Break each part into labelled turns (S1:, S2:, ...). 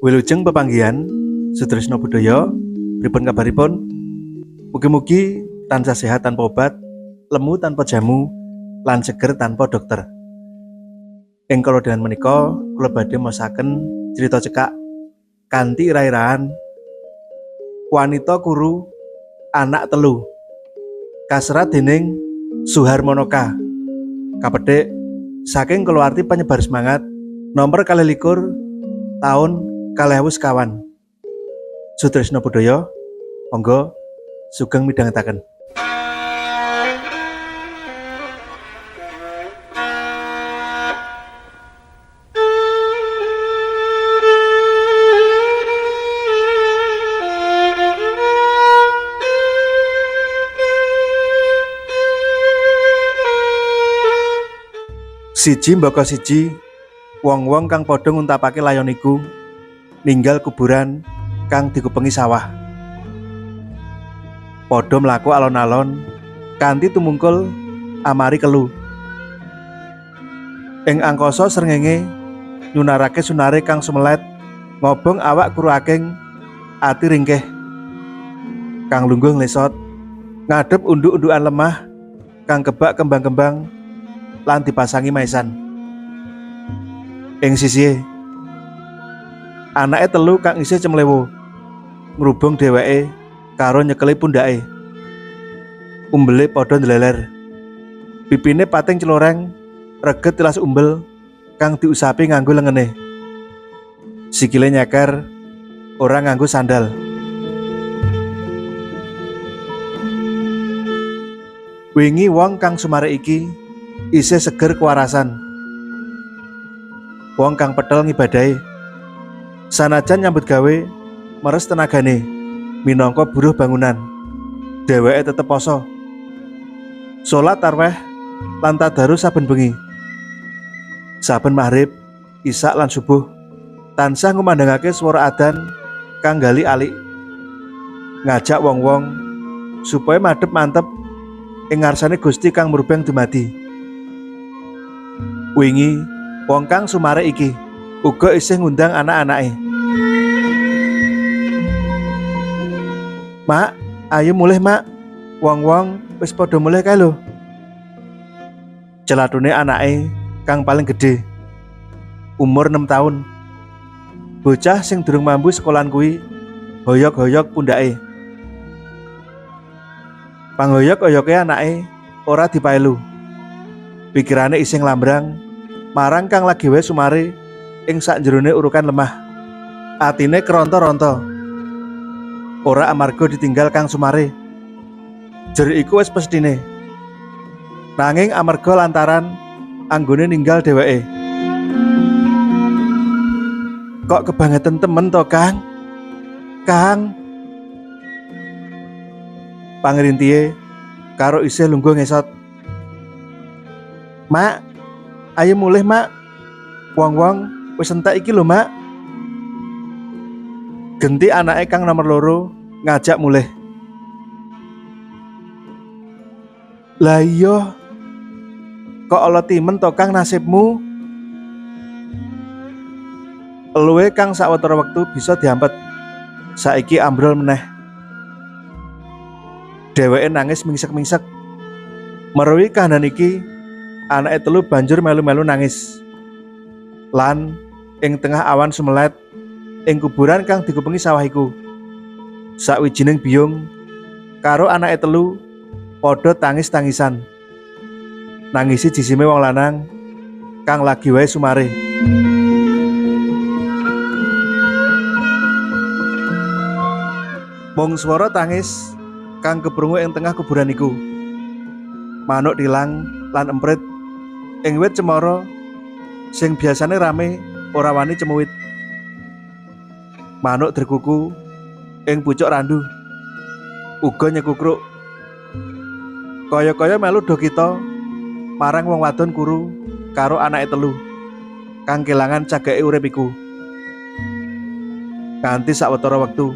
S1: Wilujeng pepanggihan Sutrisno Budaya, pripun kabaripun? Mugi-mugi tansah sehat tanpa obat, lemu tanpa jamu, lan seger tanpa dokter. Ing kala menika kula badhe maosaken crita cekak kanthi ira-iraan Wanita Kuru Anak Telu. Kaserat dening Suharmono K. Kapethik saking kulawarti penyebar semangat nomor 22 tahun 2025. Sutrisno Budaya, monggo sugeng midhangetaken. Siji mbaka siji, wong-wong kang padha nguntapake layon iku ninggal kuburan kang dikupengi sawah. Padha mlaku alon-alon kanthi tumungkul amari kelu. Ing angkasa srengenge nyunarake sunare kang sumelet ngobong awak kuru aking ati ringkih. Kang lungguh nglesot ngadhep unduk-undukan lemah kang kebak kembang-kembang lan dipasangi maesan. Ing sisihe anake telu kang isih cemlewo ngrubung dheweke karo nyekeli pundhake. Umbele padha ndleler. Pipine pating celoreng reget tilas umbel kang diusapi nganggo lengene. Sikile nyeker ora nganggo sandal. Wingi wong kang sumare iki isih seger kewarasan. Wong kang petel ngibadahe. Sanajan nyambut gawe meres tenagane minangka buruh bangunan. Dheweke tetep poso. Salat tarweh lan tadarus saben bengi. Saben maghrib, isak lan subuh tansah ngumandhangake swara adzan kang gali alik. Ngajak wong-wong supaya madhep mantep ing ngarsane Gusti kang murbeng dumadi. Wingi wong kang sumare iki uga isih ngundang anak-anake. Mak, ayo mulih mak. Wong-wong wis padha mulih kae lho. Celatune anake kang paling gedhe. Umur 6 tahun. Bocah sing durung mambu sekolahan kuwi hoyok-hoyok pundhake. Panghoyok-hoyoke anake ora dipaelu. Pikirane isih nglambrang marang kang lagi wae sumare ing sakjerone urukan lemah. Atine keronto-ronto. Ora amarga ditinggal kang sumare. Jer iku wis pesthine. Nanging amarga lantaran anggone ninggal dheweke. Kok kebangetan temen to, Kang? Kang. Pangrintihe karo isih lungguh ngesot. Mak, ayo mulih, Mak. Wong-wong wis entek iki lho, Mak. Genti anake kang nomor loro ngajak mulih. Lah iya, kok ala timen to Kang nasibmu? Eluhe kang sawetara wektu bisa diampet. Saiki ambrol meneh. Dheweke nangis mingsek-mingsek. Meruhi kahanan iki, anake telu banjur melu-melu nangis. Lan ing tengah awan sumelet ing kuburan kang dikupengi sawah iku, sawijining biyung karo anake telu padha tangis-tangisan. Nangisi jisime wong lanang kang lagi wae sumare. Mung swara tangis kang keprungu ing tengah kuburan iku. Manuk tilang lan emprit ing wit cemara sing biasane rame ora wani cemuwit. Manuk derkuku ing pucuk randu uga nyekukruk. Kaya-kaya melu do kita marang wong wadon kuru karo anake telu kang kelangan cagake urip iku. Nganti sawetara wektu,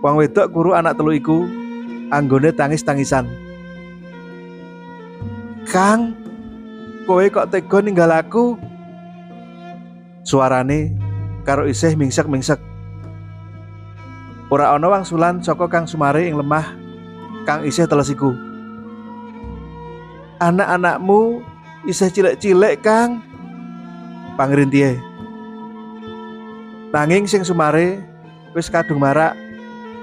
S1: wong wedok kuru anak telu iku anggone tangis-tangisan. Kang, kowe kok tega ninggal aku? Suarane karo isih mingsek-mingsek. Ora ana wangsulan saka Kang Sumare ing lemah kang isih teles iku. Anak-anakmu isih cilik-cilik, Kang. Pangrintihe. Nanging sing sumare wis kadung marak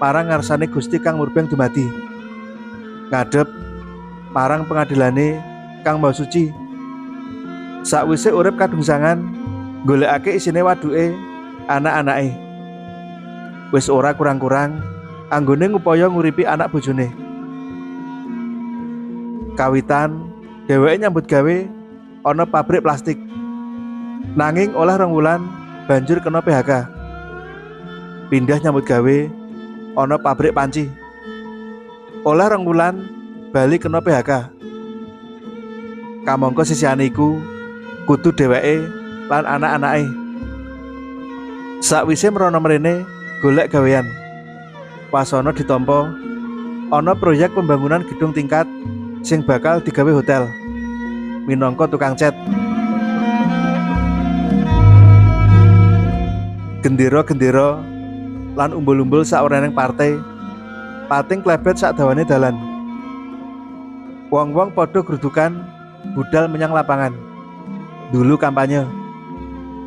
S1: marang ngarsane Gusti kang murbeng dumadi. Ngadhep marang pengadilane kang Maha Suci. Sakwise urip kadungsangan golekake isine waduke anak-anake. Wis ora kurang-kurang anggone ngupaya nguripi anak bojone. Kawitan dheweke nyambut gawe ana pabrik plastik. Nanging oleh 2 wulan banjur kena PHK. Pindah nyambut gawe ana pabrik panci. Oleh 2 wulan bali kena PHK. Kamangka sisihane iku kudu dheweke lan anak-anake. Sakwise mrono mrene golek gawean, wasana ditampa ana proyek pembangunan gedung tingkat sing bakal digawe hotel minangka tukang cat. Gendera-gendera lan umbul-umbul sawernaning partai pating klebet sak dawane dalan. Wong-wong padha grudukan budal menyang lapangan. Dulu kampanye.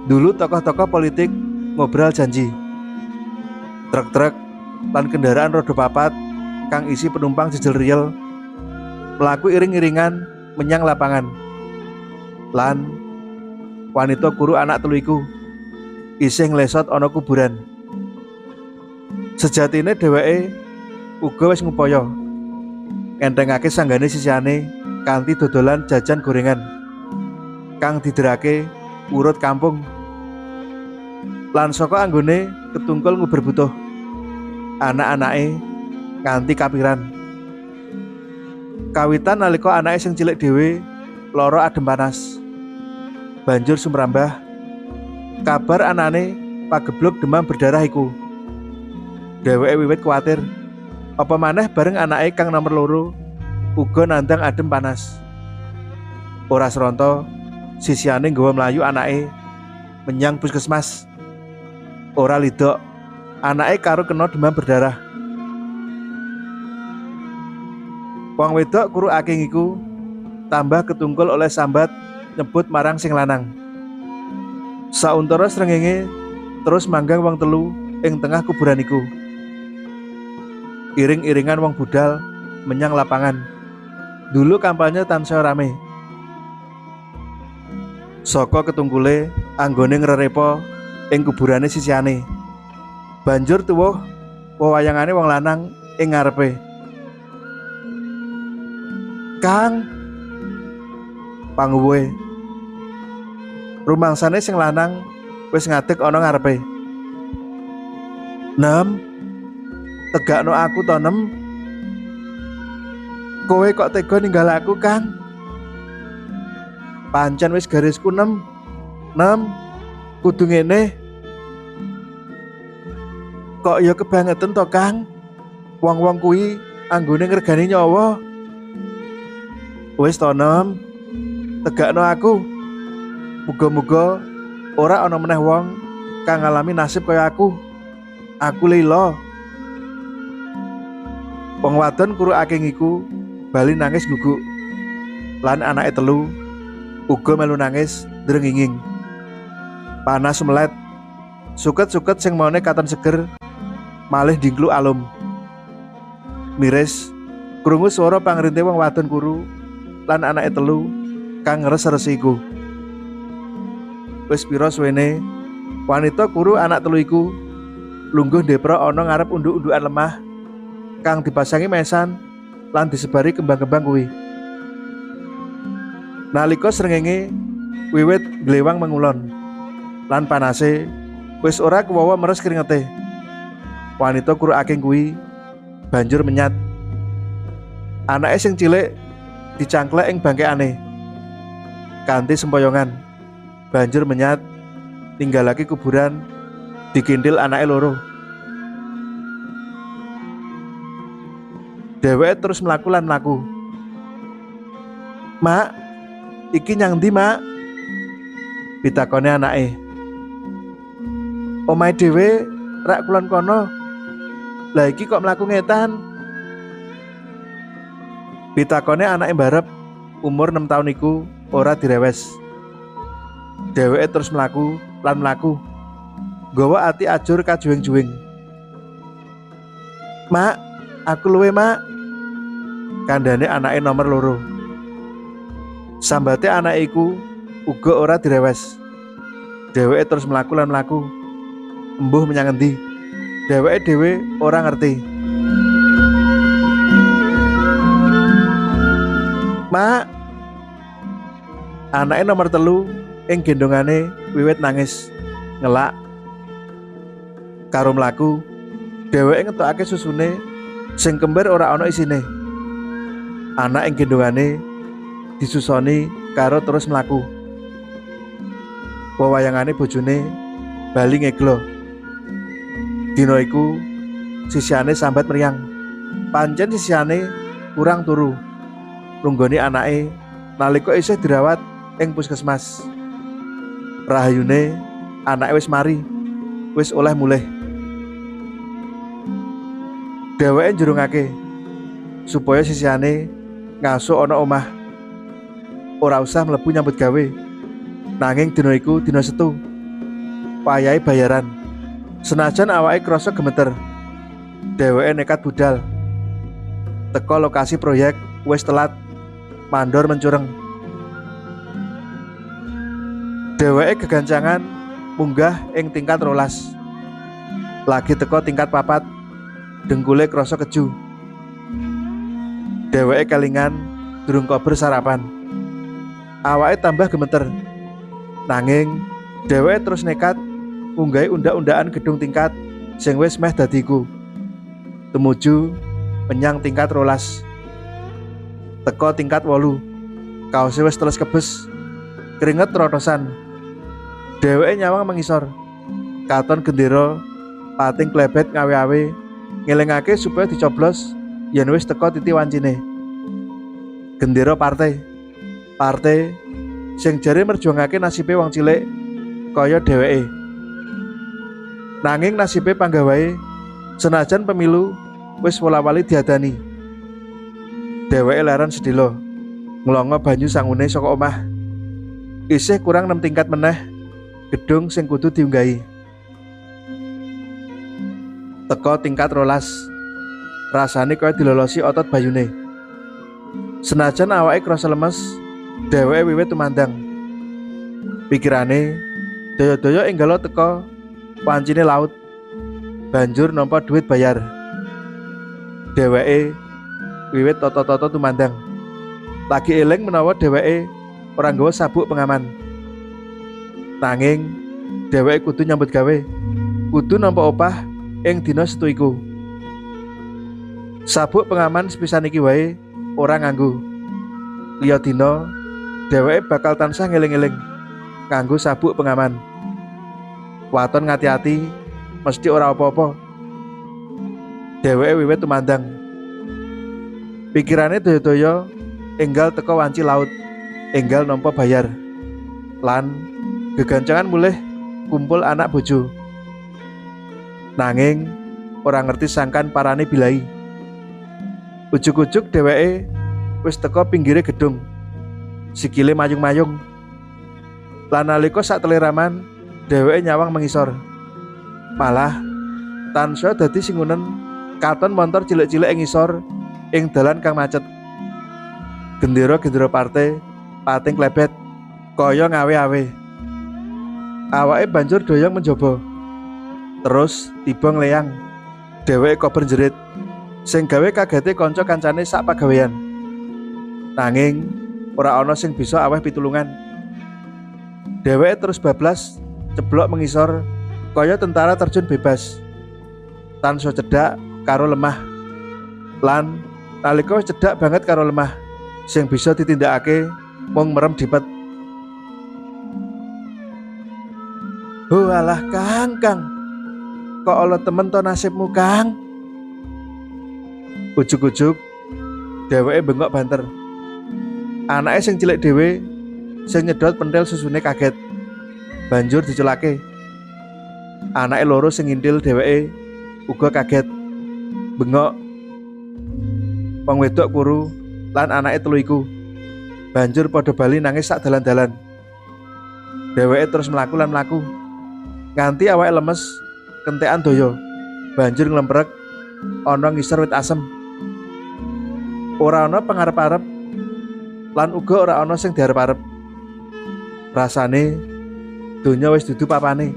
S1: Dulu tokoh-tokoh politik ngobrol janji. Truk-truk lan kendaraan roda papat kang isi penumpang jejel riyel mlaku iring-iringan menyang lapangan. Lan wanita kuru anak telu iku isih nglesot ana kuburan. Sejatine dheweke uga wis ngupaya ngenthengake sanggane sisihane kanthi dodolan jajan gorengan kang diderake urut kampung. Lan saka anggone ketungkul nguber butuh anak-anake nganti kapiran. Kawitan nalika anake sing cilik dhewe lara adem panas. Banjur sumrambah kabar anane pagebluk demam berdarah iku. Dheweke wiwit kuwatir. Apa maneh bareng anake kang nomer loro uga nandang adem panas. Ora sronto sisihane nggawa mlayu anake menyang puskesmas. Ora lidok, anake karo kena demam berdarah. Wong wedok kuru aking iku tambah ketungkul oleh sambat nyebut marang sing lanang. Sauntara srengenge terus manggang wong telu ing tengah kuburan iku. Iring-iringan wong budal menyang lapangan. Dulu kampanye tansaya rame. Saka ketungkule anggone ngrerepa ing kuburane sisihane. Banjur tuwuh wewayangane wong lanang ing ngarepe. Kang, panguwuhe. Rumangsane sing lanang wis ngadeg ana ngarepe. Nem, tegakno aku to, Nem. Kowe kok tega ninggal aku, Kang? Pancen wis garisku, Nem. Nem, kudu ngene. Kok ya kebangetan to, Kang? Wong-wong kuwi anggone ngregani nyawa. Wis to, Nem. Tegakno aku. Muga-muga ora ana meneh wong kang ngalami nasib kaya aku. Aku lila. Wong wadon kuru aking iku bali nangis guguk. Lan anake telu uga melu nangis drenginging. Panas sumelet. Suket-suket sing maune katon seger malih dingkluk alum. Miris krungu swara pangrinte wong wadon kuru lan anake telu kang ngres-resi iku. Wis pira suwene wanita kuru anak telu iku lungguh ndeprok ana ngarep unduk-undukan lemah kang dipasangi mesan lan disebari kembang-kembang kuwi. Nalika srengenge wiwit glewang mengulon lan panase wis ora kuwawa meres kringete. Wanita kuru aking kuwi banjur menyat. Anake sing cilik dicangklek ing bangkekane kanthi sempoyongan. Banjur menyat ninggalake kuburan dikintil anake loro. Dheweke terus mlaku lan mlaku. Mak, iki nyang ndi, Mak? Pitakone anake. Omahe dhewe rak kulon kono. Lah iki kok mlaku ngetan? Pitakone anake mbarep umur 6 tahun iku ora direwes. Dheweke terus mlaku lan mlaku. Nggawa ati ajur kajuwing-juwing. Mak, aku luwe, Mak. Kandhane anake nomor 2. Sambate anake iku uga ora direwes. Dheweke terus mlaku lan mlaku. Embuh menyang endi? Dheweke dhewe ora ngerti. Mak, anake nomor 3 ing gendongane wiwit nangis, ngelak. Karo mlaku, dheweke ngetokake susune sing kembar ora ana isine. Anak ing gendongane disusoni karo terus mlaku. Wewayangane bojone bali ngeglo. Dina iku sisihane sambat mriyang. Pancen sisihane kurang turu. Nunggoni anake nalika isih dirawat ing puskesmas. Rahayune anake wis mari, wis oleh mulih. Dheweke njurungake supaya sisihane ngaso ana omah. Ora usah mlebu nyambut gawe. Nanging dina iku dina Setu. Wayahe bayaran. Senajan awake krasa gemeter, dheweke nekat budal. Teko lokasi proyek wis telat, mandor mencureng. Dheweke gegancangan munggah ing tingkat 12. Lagi teko tingkat 4, dengkule krasa keju. Dheweke kelingan durung kober sarapan. Awake tambah gemeter. Nanging dheweke terus nekat munggahi undak-undakan gedung tingkat sing wis meh dadi iku. Tumuju menyang tingkat 12. Teko tingkat 8. Kaose wis teles kebes. Keringet trotosan. Dheweke nyawang mengisor. Katon gendera pating klebet ngawe-awe ngelingake supaya dicoblos yen wis teko titi wancine. Gendera partai. Partai sing jare merjuangake nasibe wong cilik kaya dheweke. Nanging nasibe panggawae senajan pemilu wis wola-wali diadani. Dheweke leren sedhela, nglongo banyu sangune saka omah. Isih kurang 6 tingkat meneh gedung sing kudu diunggahi. Teko tingkat 12, rasane kaya dilolosi otot bayune. Senajan awake krasa lemes, dheweke wiwit tumandang. Pikirane daya-daya enggalo teko wancine laut, banjur nampa duit bayar. Dheweke wiwit tata-tata tumandang. Lagi eling menawa dheweke ora nggawa sabuk pengaman. Nanging dheweke kudu nyambut gawe, kudu nampa opah ing dina Setu iku. Sabuk pengaman sepisan iki wae ora nganggo. Liya dina dheweke bakal tansah ngeling-eling nganggo sabuk pengaman. Waton ngati-ati mesti ora apa-apa. Dheweke wiwit tumandang. Pikirane daya-daya enggal teko wanci laut, enggal nampa bayar. Lan gegancangan mulih kumpul anak bojo. Nanging ora ngerti sangkan parane bilai. Ujug-ujug dheweke wis teko pinggire gedung. Sikile mayung-mayung. Lan nalika sak teleraman dheweke nyawang mengisor. Malah tansaya dadi singunen katon montor cilik-cilik ing ngisor ing dalan kang macet. Gendera-gendera partai pating klebet kaya ngawe-awe. Awake banjur doyong menjaba. Terus tiba ngleyang. Dheweke kober jerit sing gawe kagete kanca kancane sak pagawean. Nanging ora ana sing bisa aweh pitulungan. Dheweke terus bablas ceblok mengisor kaya tentara terjun bebas. Tansaya cedhak karo lemah. Lan nalika wis cedhak banget karo lemah sing bisa ditindakake mung merem dipet. Oh alah Kang, Kang. Kok ala temen to nasibmu, Kang? Ujug-ujug dheweke bengok banter. Anake sing cilik dhewe sing nyedot pentil susune kaget. Banjur diculake. Anake loro sing ngintil dheweke uga kaget. Bengok. Wong wedok kuru lan anake telu iku banjur padha bali nangis sak dalan-dalan. Dheweke terus mlaku lan mlaku nganti awake lemes kentekan daya. Banjur nglemprek ana ngisor wit asem. Ora ana pangarep-arep lan uga ora ana sing diarep-arep. Rasane donya wis dudu papane.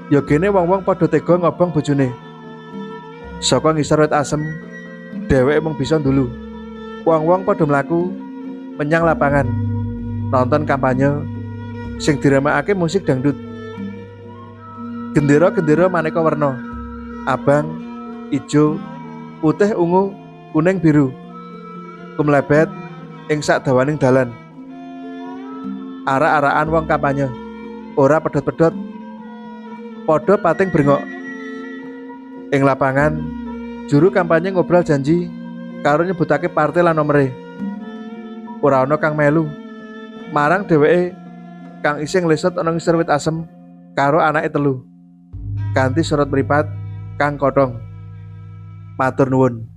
S1: Ya gene wong-wong padha tega ngobong bojone. Saka ngisor wit asem, dheweke mung bisa ndulu. Wong-wong padha mlaku menyang lapangan nonton kampanye sing diramekake musik dangdut. Gendera-gendera maneka werna, abang, ijo, putih, ungu, kuning, biru, kumlebet ing sak dawaning dalan. Arak-arakan wong kampanye ora pedhot-pedhot, padha pating brengok. Ing lapangan, juru kampanye ngobrol janji karo nyebutake partai lan nomere. Ora ana kang melu. Marang dheweke kang isih nglesot ana ngisor wit asem karo anake telu. Kanthi sorot mripat kang kothong. Matur nuwun.